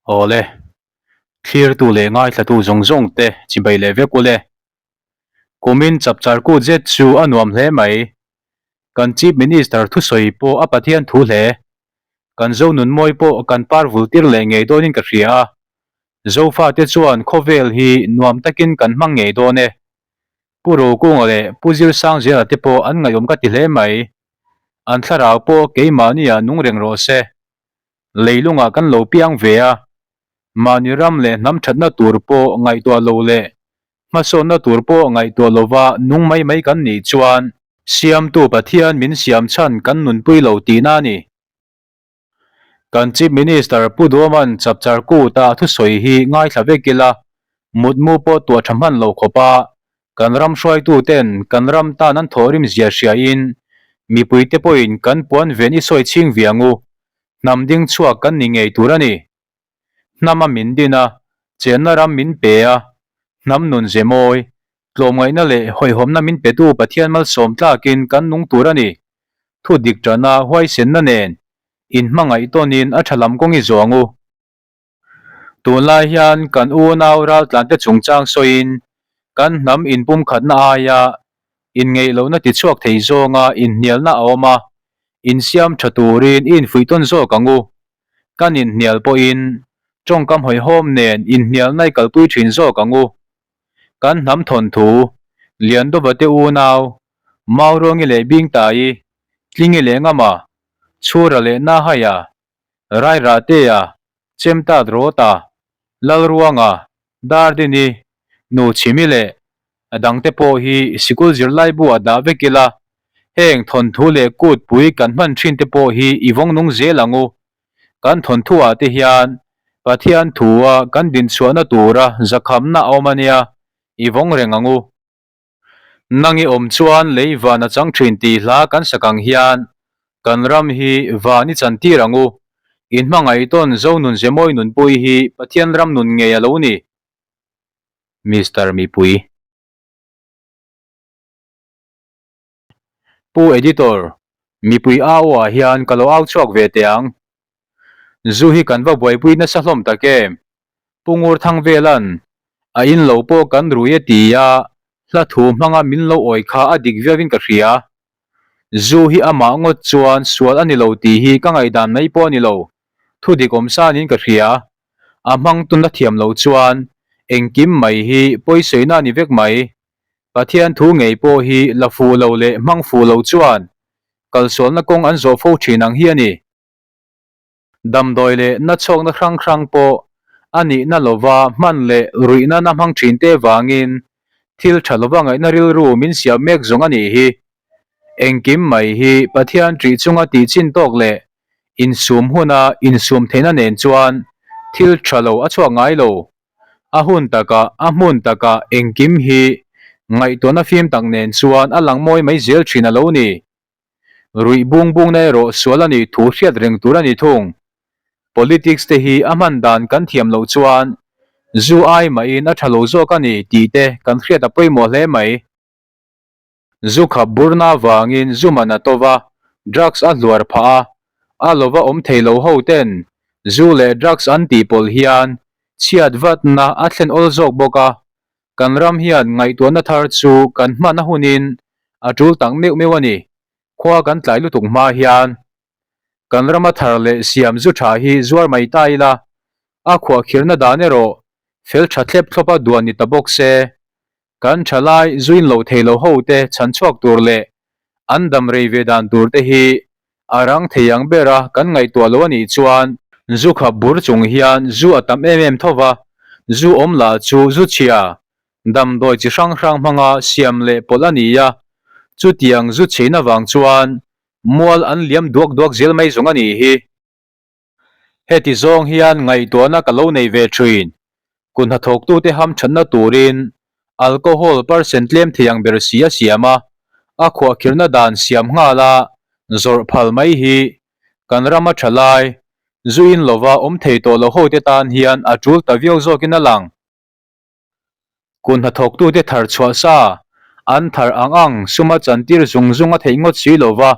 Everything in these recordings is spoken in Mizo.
Awle, thlirtu leh ngaithlatu zawng zawng te chibai leh vek ule. Kumin chapchar kut zet chu a nuam hle mai. Kan Chief Minister thusawi pawh a Pathian thu hle. Kan Zonunmawi pawh kan par vul tir leh ngei dawnin ka hria a. Zofate chuan khawvel hi nuam takin kan hmang ngei dawn e. Pu Rokunga leh Pu Zirsangzela te pawh an ngaihawm ka ti hle mai. An thlarau pawh keimahniah nung reng rawh se. Leilungah kan lo piang ve a, mahni ram leh hnam thatna tur pawh ngaihtuah lo leh hmasawnna tur pawh ngaihtuah lova nung mai mai kan nih chuan Siamtu Pathian min siam chhan kan nunpui lo tihna a ni. Kan Chief Minister Pu Duaman Chapchar Kut-a thusawi hi ngaithla vek ila, mutmu pawh tuah tha hman lo khawpa kan ram hruaituten kan ram tan an thawhrim zia hriain mipuite pawhin kan puan ven i sawi chhing viang u, hnam ding chhuak kan ni ngei tur a ni. Hnama min din a, chenna ram min pe a, hnam nun ze mawi, tlawmngaihna leh hawihhawmna min petu Pathian malsawm tlakin kan nung tur a ni. Thu dik tana huaisenna nen inhmangaih tawnin a tha lam kawng i zawng u. Tunlai hian kan unau raltlante chungchang sawiin kan hnam inpumkhatna aia inngeihlohna tichhuak thei zawnga inhnialna a awm a, insiam tha turin i infuih tawn zawk ang u. Kan inhnial pawhin tawngkam hawihhawm nen inhnialna i kalpui thin zawk ang u. Kan hnam thawnthu, Liandova te unau, Mauruangi leh Bingtai, Tlingi leh Ngama, Chhura leh Nahaia, Rairahtea, Chemtat Rawta, Lalruanga, Dardini, Nu Chhimi leh a dangte pawh hi sikul zirlaibu ah dah vek ila, heng thawnthu leh kutpui kan hman thin te pawh hi i vawng nung zel ang u. Kan thawnthu ah te hian Pathian thu a kan dinchhuahna tura zakhamna a awm a nia, i vawng reng ang u. Nang i awm chuan lei van a chang thin tih hla kan sak ang hian kan ram hi van i chan tir ang u. In hmangaih tawn Zo nun ze mawi nunpui hi Pathian ram nun ngei a lo ni. Mister Mipui. Pu Editor, mipui au ah hian ka lo au chhuak ve teh ang. Zu hi kan va buaipui nasa hlawm tak em? Pu Ngurthangvelan a in lo pawh kan rui a ti a, hla thu hmanga min lo awi kha a dik viauin ka hria. Zu hi amah ngawt chuan sual a ni lo tih hi ka ngaihdan mai pawh a ni lo, thu dik awm sanin ka hria. A hmang tuna thiam lo chuan engkim mai hi pawisawiina a ni vek mai. Pathian thu ngei pawh hi la fuh lo leh hmang fuh lo chuan kalsualna kawng an zawh fo thin ang hi a ni. Damdawi leh nachhawkna hrang hrang pawh a nihna lova hman leh ruihna na hmang thin te vangin thil tha lova ngaihna rilru min siam mek zawng a nih hi. Engkim mai hi Pathian ṭih chunga tih chin tawk leh insum huna insum theihna nen chuan thil tha lo a chhuak ngai lo. A hun takah, a hmun takah engkim hi ngaihtuahna fim tak nen chuan a lang mawi mai zel thin a lo ni. Ruih bung bungna erawh sual a nih thu hriat reng tur a ni thung. Politics te hi a hman dan kan thiam loh chuan zu ai mahin a tha lo zawk a ni tih te kan hriat a pawimawh hle mai. Zu khap burna avangin zu man a to va, drugs a hluar phah a, a lova awm thei lo ho ten zu leh drugs an tih pawlh hian chhiat vatna a thlen awl zawk bawk a, kan ram hian ngaihtuahna thar chu kan hman a hunin a tul tak meuh meuh a ni, khua kan tlai lutuk hma hian kan rama thar leh siam zu tha hi zuar mai ta ila, a khuahkhirna dan erawh fel tha thlep thlawpa duan ni ta bawk se. Kan thalai zuin lo thei lo ho te chhan chhuak tur leh an dam rei ve dan tur te hi a rang thei ang ber a kan ngaihtuah lo a nih chuan zu khap bur chung hian zu a tam em em tho va, zu awm lah chu zu chhia, damdawi chi hrang hrang hmanga siam leh pawlh a ni a, chutiang zu chheina vang chuan mual an liam duak duak zel mai zawng a nih hi. Heti zawng hian ngaihtuahna ka lo nei ve thin. Kun hnathawktute hamthatna turin alcohol percent tlem thei ang ber si a siam a, a khuahkhirhna dan siam nghal a zawrh phal mai hi kan rama tha lai, zu in lova awm thei tawh lo hote tan hian a tul ta viau zawkin a lang. Kun hnathawktute thar chhuah sa, an thar ang ang suma chantir zung zung a theih ngawt si lo va,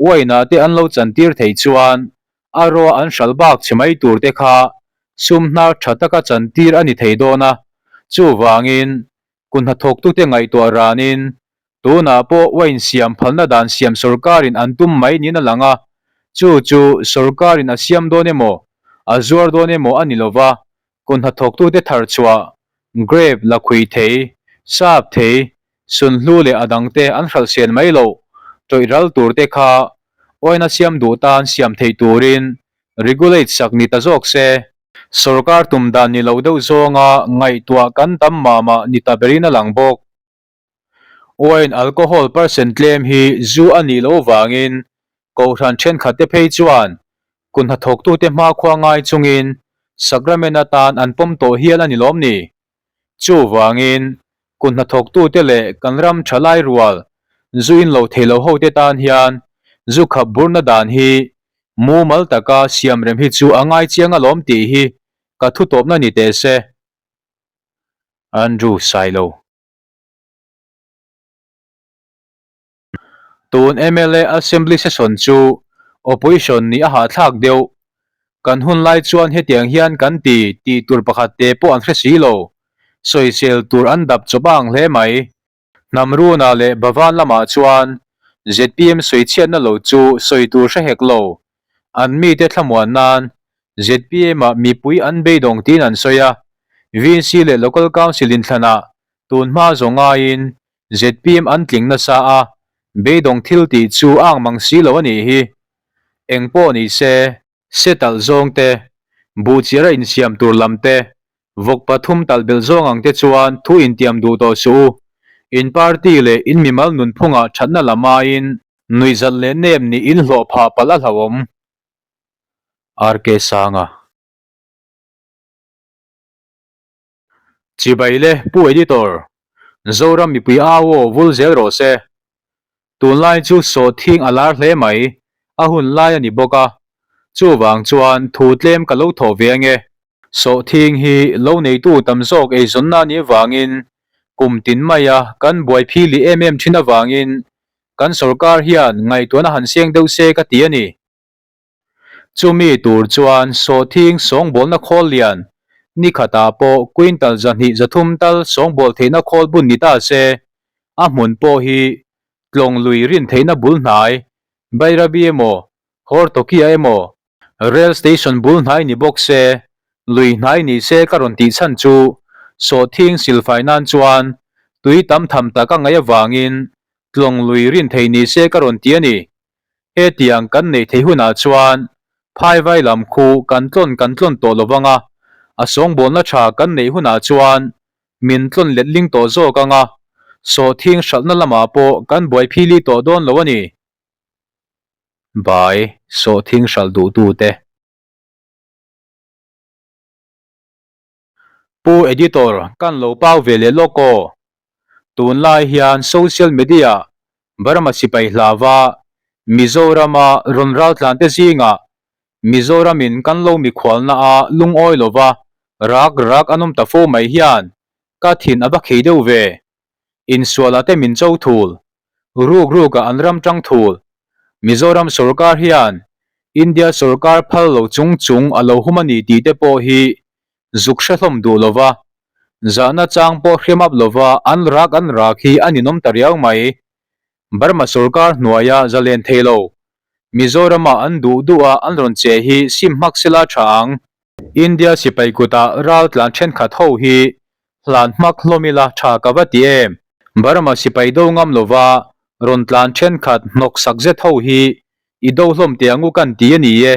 uainah te an lo chantir theih chuan a rawh an hral bak chhe mai tur te kha sum hnar tha taka chantir a ni thei dawn a, chuvangin kut hnathawktute ngaihtuah ranin tunah pawh wine siam phalna dan siam sorkarin an tum mai niin a lang a, chu chu sorkarin a siam dawn emaw, a zuar dawn emaw a ni lova, kut hnathawktute thar chhuah grape lakhui thei, sap thei, sunhlu leh a dangte an hralh sian mai loh tawih ral turte kha wine a siam duh tan siam theih turin regulate sak ni ta zawk se. Sorkar tum dan ni lo deuh zawnga ngaihtuah kan tam mah mah ni ta berin a lang bawk. Wine alcohol percent tlem hi zu a nih loh vangin Kohhran thenkhatte phei chuan kut hnathawktute hmakhua ngai chungin sacrament atan an pawm tawh hial a ni lawm ni? Chuvangin kut hnathawktute leh kan ram thalai rual zu in lo thei lo hote tan hian zu khap burna dan hi mumal taka siam rem hi chu a ngai chiang alawm tih hi ka thutawpna ni teh se. Andrew Sailo. Tun mla Assembly Session chu Opposition nih a hahthlak deuh. Kan hun lai chuan hetiang hian kan ti tih tur pakhat te pawh an hre si lo. Sawisel tur an dap chawp a ang hle mai. Hnam Runa leh Bhavan lamah chuan zpm sawichhiatna lo chu sawi tur hre hek lo. An mite thlamuan nan zpm ah mipui an beidawng tiin an sawi a. VC leh Local Council inthlanah tun hma zawng aiin zpm an tling nasa a, beidawng thil tih chu a ang mang si lo a nih hi. Eng pawh ni se, se talh zawng te, buh chiara insiam tur lam te, vawk pathum talh belh zawng ang te chuan thu intiam duh tawh suh u. In party leh in mimal nunphungah thatna lam aiin nuihzat leh nem nih in hlawh phah palh a hlauhawm. RK Sanga. Chibai le Pu Editor, Zoram mipui au aw vul zel rawh se. Tunlai chu sawhthing a lar hle mai, a hun lai a ni bawk a, chuvang chuan thu tlem ka lo thawh ve ange. Sawhthing hi lo neitu tam zawk eizawnna a nih avangin kum tin maia kan buai phili em em thin avangin kan sorkar hian ngaihtuahna han seng deuh se ka ti a ni. Chumi tur chuan sawhthing sawngbawlna khawl lian ni khatah pawh quintal 200 300 tal sawngbawl theihna khawl bun ni ta se, a hmun pawh hi tlawng lui rin theihna bul hnai, Bairabi emaw, Hortokia emaw, Rail station bul hnai ni bawk se, lui hnai ni se ka rawn tih chhan chu sawhthing silfai nan chuan tui tam tham tak a ngaih avangin tlawng lui rin theih ni se ka rawn ti a ni. Hetiang kan neih theih hunah chuan phaivai lam khu kan tlawn kan tlawn tawh lo vang a, a sawngbawlna tha kan neih hunah chuan min tlawn letling tawh zawk ang a, sawhthing hralhna lamah pawh kan buai phili tawh dawn lo a ni. Bai, sawhthing hralh duhtute. Pu Editor, kan lo pau ve leh lawk aw. Tunlai hian social media Burma sipai hlava Mizorama rawn raltlante zingah Mizoramin kan lo mikhualna a lungawi lova rak rak an awm ta fo mai hian ka thin a va khei deuh ve. Insualah te min cho thul. Ruk rukah an ram tang thul. Mizoram sorkar hian India sorkar phal lo chung chung a lo hum a ni tih te pawh hi zuk hre hlawm duh lova, zahna chang pawh hriam up lova an rak an rak hi a ninawm ta riau mai. Burma sorkar hnuaia zalen thei lo, Mizorama an duh duh a an rawn che hi sim hmak sela tha ang. India sipai kutah ral tlan thenkhat ho hi hlan hmak hlawm ila tha ka va ti em. Burma sipai do ngam lova rawn tlan thenkhat hnawk sak zet ho hi i do hlawm teh ang u kan ti a ni e.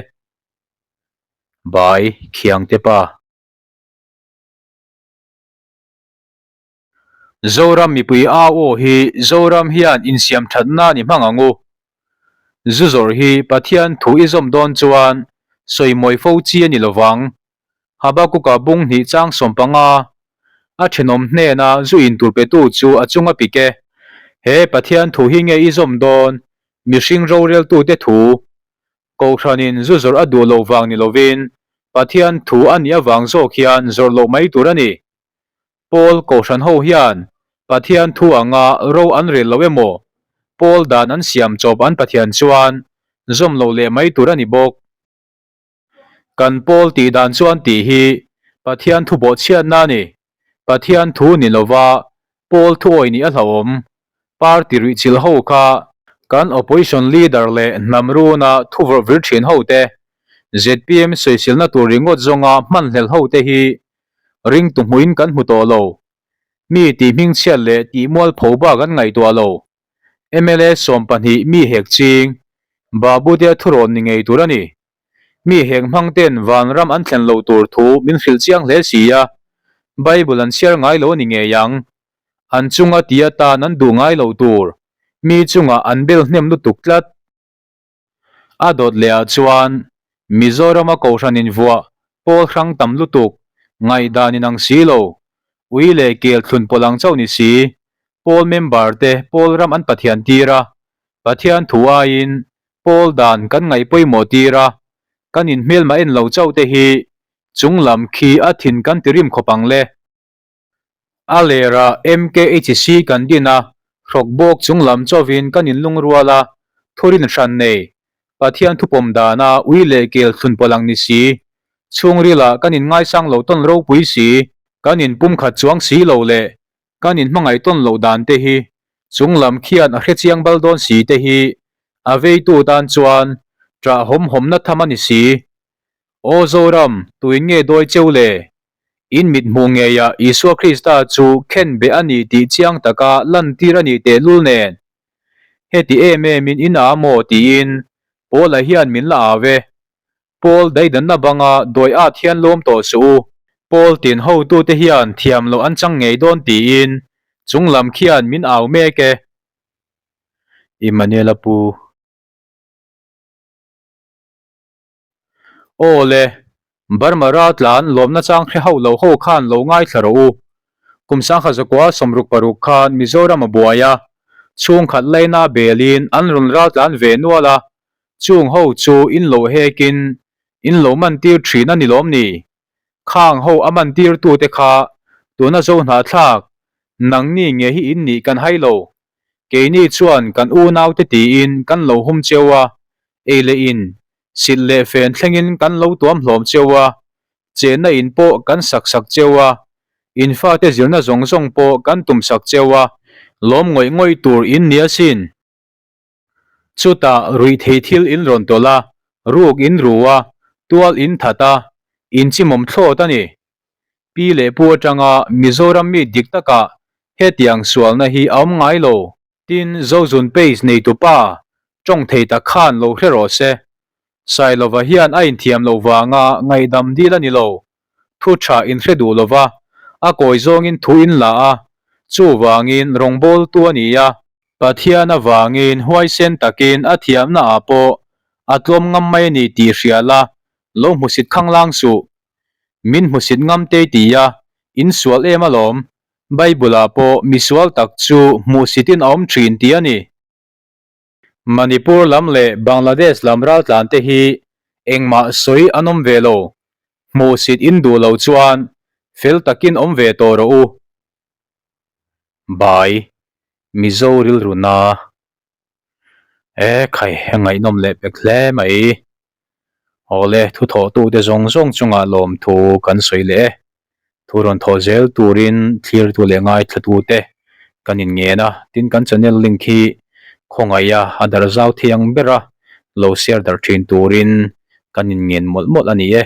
Bai Khiangte pa. Zoram mipui au aw hi Zoram hian insiam that nan i hmang ang u. Zu zawrh hi Pathian thu i zawm dawn chuan sawimawi fo chi a ni lovang. Habakuka bung hnih chang 15, A thenawm hnena zu in tur petu chu a chung a pik e. He Pathian thu hi nge i zawm dawn mihring roreltute thu Kohhranin zu zawrh a duh loh vang ni lovin Pathian thu a nih avang zawk hian zawrh loh mai tur a ni. Paul Kohhran ho hian Pathian thu anga ro an rel lo emaw, Paul dan an siam chawp an Pathian chuan zawm loh leh mai tur a ni bawk. Kan pawl tih dan chuan tih hi Pathian thu bawhchhiatna a ni. Pathian thu ni lova pawl thu awih nih a hlauhawm. Party ruihchilh ho kha kan opposition leader leh hnam runa thu vawrh vir thin ho te, zpm sawisilna tur ringawt zawnga hmanhlel ho te hi ringtu hmuhin kan hmu tawh lo. Mi tih hmingchhiat leh tih mualpho bak an ngaihtuah lo. Mla 12 mi hek ching, Babutea thurawn ni ngei tur a ni. Mi hek hmang ten vanram an thlen loh tur thu min hrilh chiang hle si a, Bible an chhiar ngai lo a ni ngei ang. An chunga ti atan an duh ngai loh tur, mi chungah an bel hnem lutuk tlat. A dawt leh ah chuan Mizorama Kohhran invuah pawl hrang tam lutuk, ngaihdan inang si lo, ui leh kel thlun pawlh ang chauh ni si, pawl member te pawl ram an Pathian tir a, Pathian thu aiin pawl dan kan ngaih pawimawh tir a, kan inhmelmah en lo chauh te hi chung lam khi a thin kan ti rim khawp ang le. A lerah MKHC kan din a, hrawk bawk chung lam chauhin kan inlungrual a, thurin hran nei, Pathian thupawm dana ui leh kel thlun pawlh ang ni si, chhungrilah kan inngaisang lo tawn ropui si, kan inpumkhat chuang si lo leh kan inhmangaih tawn loh dan te hi chung lam khian a hrechiang bal dawn si te hi a veitu tan chuan ṭah hawm hawmna tham a ni si. Aw Zoram, tuin nge dawi cheu le? In mit hmuh ngeiah Isua Krista chu khen beh a ni tih chiang taka lantir a nih tehlul nen, Heti em emin in a maw? tiin Paula hian min la au e. Paul daidanna banga dawi at hian lawm tawh suh u. Paul tin hotute hian thiam loh an chang ngei dawn tiin chung lam khian min au mek e. Immanuela pu. Aw le, Burma raltlan lawmna chang hre hauh lo ho khan lo ngaithla rawh u. Kum sangha zakua 66 khan Mizoram a buai a, chhungkhat laina belin an rawn raltlan ve nual a, chung ho chu in lo hekin in lo man tir thin a ni lawm ni? Khang ho a man tir tute kha tuna zo hnahthlak nangni nge hi in nih kan hai lo. Keini chuan kan unaute tiin kan lo hum cheu a, ei leh in, silh leh fen thlengin kan lo tuam hlawm cheu a, chenna in pawh kan sak sak cheu a, in fate zirna zawng zawng pawh kan tum sak cheu a, lawm ngawih ngawih tur in ni asin. Chutah ruihthei thil in rawn tawlh a, ruk in ru a, tual in that a, in chimawm thlawt a ni. Pi leh pu atanga Mizoram mi dik takah hetiang sualna hi a awm ngai lo. Tin, Zozun page neitupa tawng thei tak khan lo hre rawh se. Sailova hian a inthiam loh vanga ngaihdam dil a ni lo. Thu tha inhre duh lova, a kawi zawngin thu in la a, chuvangin rawngbawltu a ni a. Pathian avangin huaisen takin a thiamna ah pawh a tlawm ngam mai a ni tih hria la, lo hmusit khanglang suh. Min hmusit ngam te ti a, in sual em alawm. Bible ah pawh misual tak chu hmuhsitin a awm thin tih a ni. Manipur lam leh Bangladesh lam raltlan te hi engmah sawi an awm ve lo, hmuhsit in duh lo chuan fel takin awm ve tawh rawh u. Bai, Mizo rilru na. E khai, a ngaihnawm leh pek hle mai. Awle, thu thawhtute zawng zawng chungah lawmthu kan sawi leh e. Thu rawn thawh zel turin thlirtu leh ngaithlatute kan inngen a, tin kan channel link hi khawngaih a, a darh zau thiang ber a, lo share darh thin turin kan inngen mawlh mawlh a ni e.